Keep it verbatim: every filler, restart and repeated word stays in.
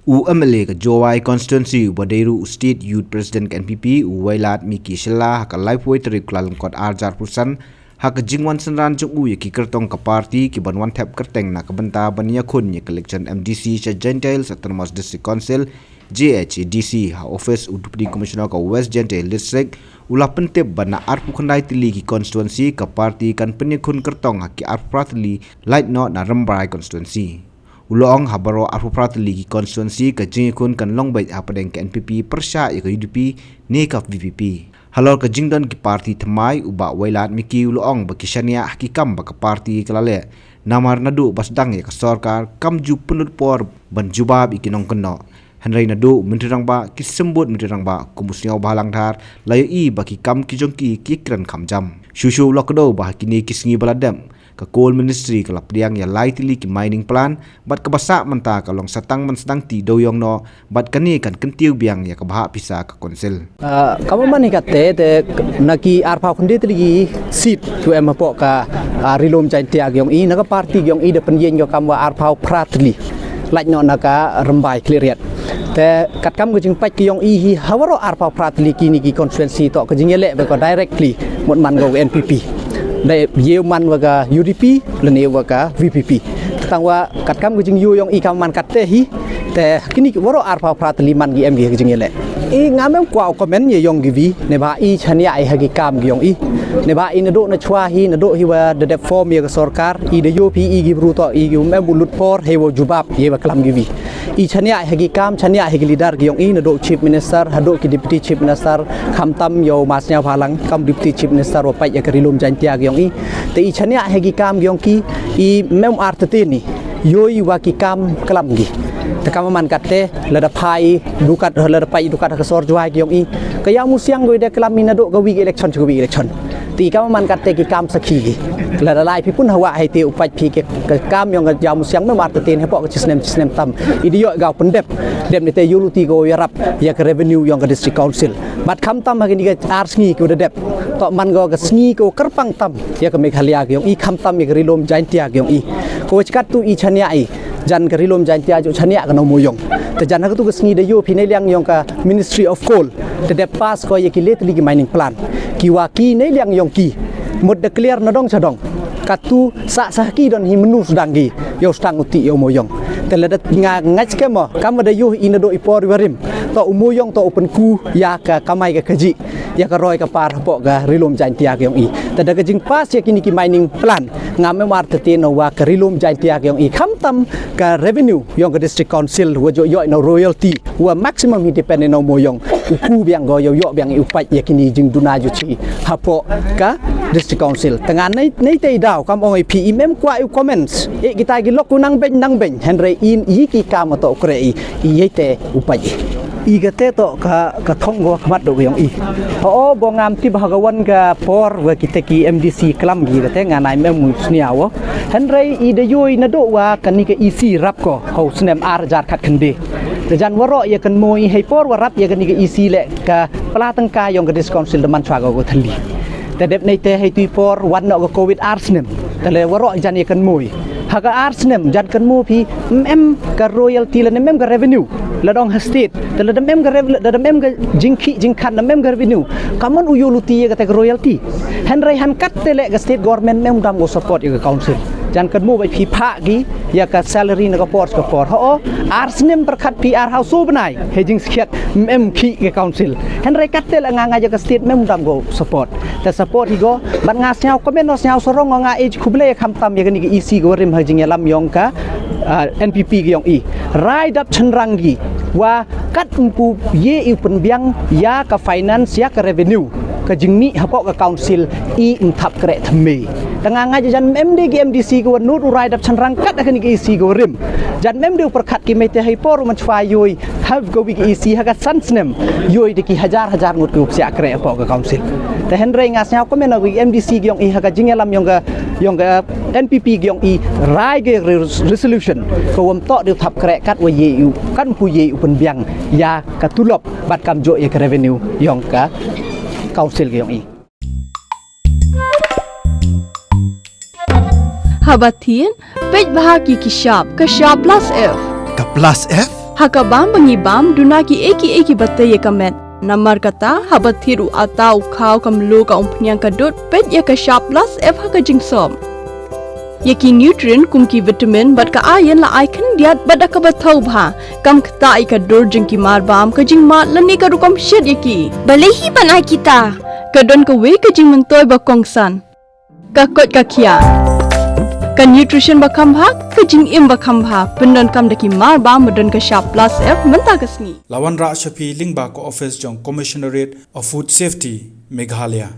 U M L A ka Jowai Constituency uba dei ruh u State Youth President ka N P P, u Wailadmiki Shylla, ha ka laiphew tarik Kyllalyngkot arhajar arphew san, ha ka jingwan synran jong u ïa ki kyrtong ka party ki ban wan thep kyrteng na ka bynta ban ïakhun ïa ka election M D C sha Jaintia Hills Autonomous District Council, J H A D C, ha office u Deputy Commissioner ka West Jaintia Hills District, u la pyntip ba na arphew khyndai tylli ki constituency ka party kan pynïakhun kyrtong ha ki arphew phra tylli, lait noh na Rymbai Constituency. U la ong ha baroh arphew phra tylli ki constituency ka jingïakhun kan long beit hapdeng ka N P P pyrshah ïa ka U D P ne ka V P P. Halor ka jingdon ki party thymmai, u Bah Wailadmiki u la ong ba ki shaniah ha ki kam ba ka party ka la leh, namar naduh ba sdang ïa ka sorkar kam ju pynlut por ban jubab ïa ki nongkynnoh. Hynrei naduh u Myntri Rangbah, ki symbud Myntri Rangbah kum u Sniawbhalang Dhar, la ïohi ba ki kam ki jong ki ki kren kham jam. Shuh shuh u la kdew ba ha kine ki sngi ba la dep, ka Coal Ministry ka la pdiang ïa lai tylli ki mining plan, bad kaba sah mynta ka long sa tang ban sdang ti dewïong noh, bad kane kan kyntiew biang ïa ka bhah pisa ka Council. Ah, kumba man hi katte, te na ki arphew khyndai tylli ki seat kiba em hapoh ka, ah, Ri Lum Jaintia ki jong i, na ka party ki jong i da pynïeng ïa ka kam ba arphew phra tylli, lait noh na ka Rymbai Khliehriat. Te katkam ka jingpait ki jong i hi ha baroh arphew phra tylli kine ki constituency toh ka jingïaleh bad ka directly mut man ka N P P. Dei ïa u man bad ka U D P lane bad ka V P P. Tangba katkam ka jingïoh jong i kumba man katte hi, te kine ki baroh arphew phra tylli man ki em ki ha ka jingïaleh. I ngam em kwah u comment ïa jong ki vi, ne ba i shaniah i ha ki kam ki jong i. Ne ba i naduh na shuwa hi, naduh hi ba da dep form ïa ka sorkar, i da ïoh phi i ki bru toh i ki um em u lut por hei wow jubab ïa ba klam ki vi. I shaniah ha ki kam, shaniah ha ki leader ki jong i, naduh Chief Minister haduh ki Deputy Chief Minister, khamtam ïa u Ma Sniawbhalang kum Deputy Chief Minister uba peit ïa ka Ri Lum Jaintia ki jong i. Te i shaniah ha ki kam ki jong ki, i mem artatien i ïohi wa ki kam klam ki. Te kumba man katte, lada phai dukat, lada phai dukat ha ka sor Jowai ki jong i, ka Ïawmusiang ko i da klam i naduh ka wi ka election sha ka wi ka election. Te kumba man katte ki kam sakhi ki. Lada lai phi pun hawa hei te u pait phi ka, ka kam jong ka Ïawmusiang mem artatien hapoh ka shisnem shisnem tam. I da ïoh ka u pyndep. Dep ne te ïoh luti ko ïarap ïa ka revenue jong ka District Council. Bad khamtam ha kine ki ar sngi ki u da dep, toh man ko ka sngi ko kyrpang tam ïa ka Meghalaya ki jong i, khamtam ïa ka Ri Lum Jaintia ki jong i. Ko wa katto i shaniah i, jan ka Ri Lum Jaintia ju shaniah ka Nongmoiong. Te jan ha katto ka sngi da ïoh phi ne liang jong ka Ministry of Coal, te dep pass ko ïa ki lai tylli ki mining plan. Ki wa ki ne liang jong ki mut da clear na dong sha dong. Katto sa sa ki don hi mynnu sdang ki ïa u sdang u tih ïa u Moiong. Te lada nga ngeit skhem mo, kumba da ïoh i naduh i por wa rim, toh u Moiong toh u pynku ïa ka kamai ka kajih, ïa ka roi ka par hapoh ka Ri Lum Jaintia ki jong i. Te da ka jingpass ïa kine ki mining plan, ngam em artatien wa ka Ri Lum Jaintia ki jong i, khamtam ka revenue jong ka District Council wa ju ïoh na royalty wa maximum hi depend na u Moiong. U ku biang ko ïoh ïoh biang i u pait ïa kine jingduna ju chi hapoh ka District Council. Te nga nei nei te i daw kam ong i phi i mem kwah i u comments. I kita ki lok u nang beng nang beng. Hynrei in i ki kam toh u kre i, i ei te u pait i. I kate toh ka, ka thong ko khmat do ki jong i. Ho bo ngam tip ha ka wan ka por wa kita ki M D C klam ki kate nga nai mem u sniaw. Hynrei i da ïoh i naduh wa kane ka E C rap ko ha u snem ar hajar khat khyndai. Te jan waroh ïa kynmaw i hei por wa rap ïa kane ka E C leh ka pla tyngka jong ka District Council da man chwa ko ka thylli. Te dep nei te hei tu i por wan noh ka covid ar snem. Te leh waroh jan ïa kynmaw i. Ha ka ar snem jan kynmaw phi, mem ka royalty lane mem ka revenue la dong ha state. Te lada mem ka rev-, lada mem ka jingkhih jingkhan, lada mem ka revenue, kamon u ïoh luti ïa kata ka royalty. Hynrei han katte leh ka state government mem dam ko support ïa ka council. Jan kynmaw bad phi phah ki ïa ka salary na ka por sha ka por. Ho, ar snem pyrkhat phi ar haw soo bnai hei jingskhiat, mem khih ka council. Hynrei katte leh nga nga ïa ka state mem dam ko support. Te support hi ko, bad nga sniaw comment, nga sniaw sarong, nga ïeit khublei khamtam ïa kane ka E C ko rim ha jingïalam jong ka, ah, N P P ki jong i. Rai dap chynrang ki wa kat mpu ïe i u pynbiang ïa ka finance, ïa ka revenue, ka jingmih hapoh ka council i mthap kreh thymmai. Te nga nga jan mem de ki M D C ko wa nud u rai dap chynrang kat ha kane ka E C ko rim. Jan mem de u pyrkhat ki mei te hei por u man chwa ïoh i ha ka wi ka E C ha ka san snem, ïoh i da ki hajar hajar ngut ki u psiah kreh hapoh ka council. Te hynrei nga sniaw comment na ki M D C ki jong i ha ka jingïalam jong ka, jong ka N P P ki jong i, rai ka re-, resolution ka wam toh de u thap kreh kat wa ïe i u, kat mpu ïe i u pynbiang ïa ka tulop bad kamjooh ïa ka revenue jong ka council ki jong i. Haba thied, peit bha ki ki shap, ka shap plus F. Ka plus F? Ha ka bam ba ngi bam, duna kiei kiei kiba tei ïa ka met. Namar kata, haba thied u atta, u khaw, ka mluh, ka umphniang, ka dud, peit ïa ka Shap Plus F ha ka jingsop. Ïa ki nutrient kum ki vitamin bad ka iron la ai khyndiat bad da kaba thaw bha. Kam ktah ïa ka dur jong ki marbam, ka jingmad lane ka rukom shet ïa ki. Balei hi ban ai kita? Ka don kawei ka jingmyntoi ba kongsan. Ka koit ka khiah. Ka nutrition ba kham bha, ka jingim ba kham bha. Pyndonkam da ki marbam ba don ka Shap Plus F mynta ka sngi. La wanrah sha phi lyngba ka office jong Commissionerate of Food Safety, Meghalaya.